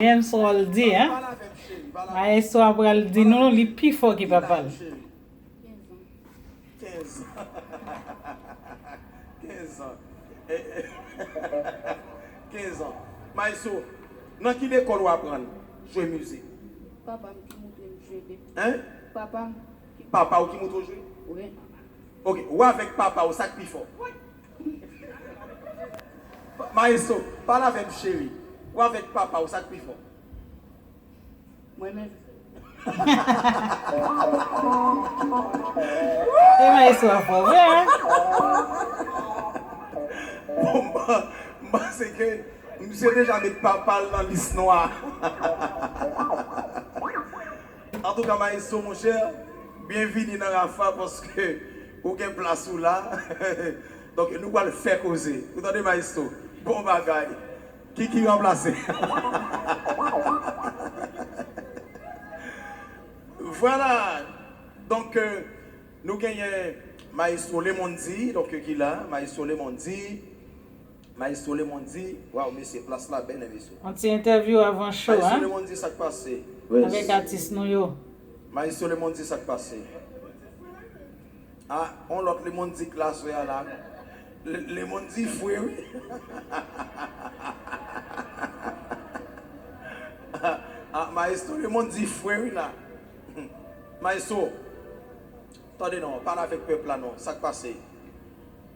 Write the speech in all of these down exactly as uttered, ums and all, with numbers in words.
James Roldy, hein? Maestro a pral di nou li pi fò ke papa l. Kenz an. Kenz an. Eh, eh. Kenz an. Maestro, nan ki lekòl ou aprann jwe mizik? Papa m ki montre m jwe depi. Hein? Papa m ki Papa w ki montre w jwe? Wi. Ok, ou avèk papa w, sa k pi fò? Maestro, pale avè m, cheri. Ou avèk papa w, sa k pi fò? Mwen menm. E maestro a fò vre, hein? Bon, m pa- m panse ke misye deja met papa l nan lis nwa. Antouka, maestro, monchè, byenvini nan Rafa, paske ou gen plas ou la. Donk, nou pral fè koze. Ou tande, maestro? Bon bagay. Kiki ranplase. Vwala. Donk, euh, nou genyen maestro Lemondy, donk, ki la. Maestro Lemondy. Maestro Lemondy. Waw, mesye, plas la bèl, hein, mesye. Yon ti entèvyou avan show, hein? Maestro Lemondy, sa k pase? Avèk atis nou yo. Maestro Lemondy, sa k pase? Ah, on lòt Lemondy k la aswè a la. Le- Lemondy fre, wi. Ah, maestro Lemondy fre, wi, la. Maestro, tande non, pale avèk pèp la non, sa k pase?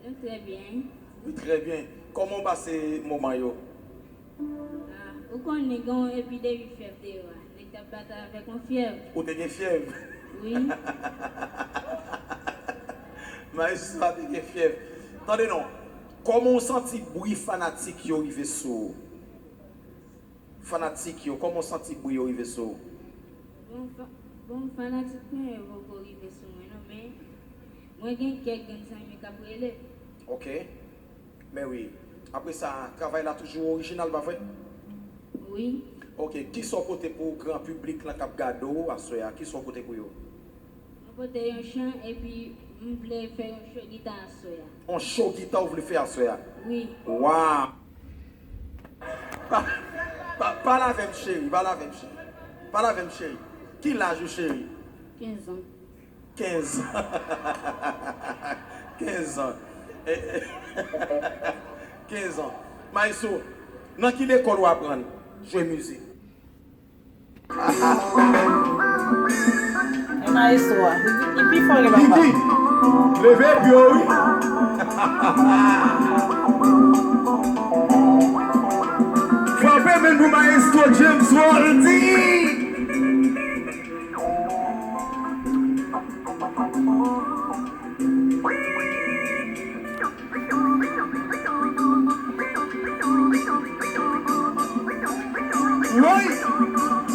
Nou trè byen. Nou trè byen. Kòman w pase moman yo? Ah, ou konnen gen yon epidemi fyèv deyò a. Nèg t ap batay avèk yon fyèv. Ou te gen fyèv? Wi. Maestro a te gen fyèv. Tande non, kòman w santi bri fanatik yo rive sou ou? Fanatik yo, kòman w santi bri yo rive sou ou? Bon, fa- bon, fanatik mwen yo poko rive sou mwen non, men mwen gen kèk grenn zanmi k ap rele. Ok. Men wi. Apre sa, travay la toujou orijinal, pa vre? Wi. Ok, kisa w pote pou gran piblik lan k ap gade w aswè a? Kisa w pote pou yo? Mwen pote yon chan epi m vle fè yon cho gita aswè a. Yon cho gita w vle fè aswè a? Wi. Waw! Pa- pa- Pale avè m, cheri, pale avè m, cheri. Pale avè m, cheri. Ki laj ou, cheri? Kenz an. Kenz an. Kenz an. Eh, eh. Kenz an. Maestro, nan ki lekòl ou aprann jwe mizik? E maestro a, li, li pi fò ke papa. Kiki, leve pye w, wi. Frape men pou maestro James Roldy. Woy!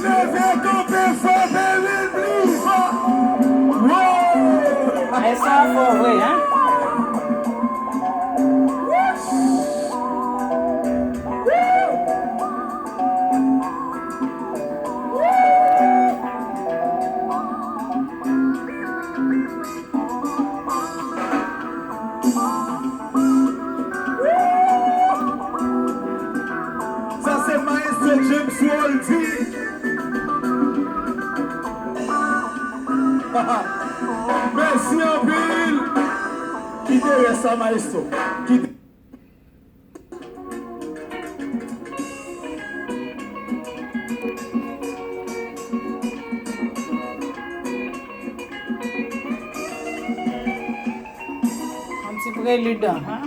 Leve kanpe fò, baby, pli fò! Woy! Ay, sa fò vre, hein? Sa se Maestro James Roldy. Mèsi anpil. Kite rès la, Maestro. Kite. Yon ti prelid, hein?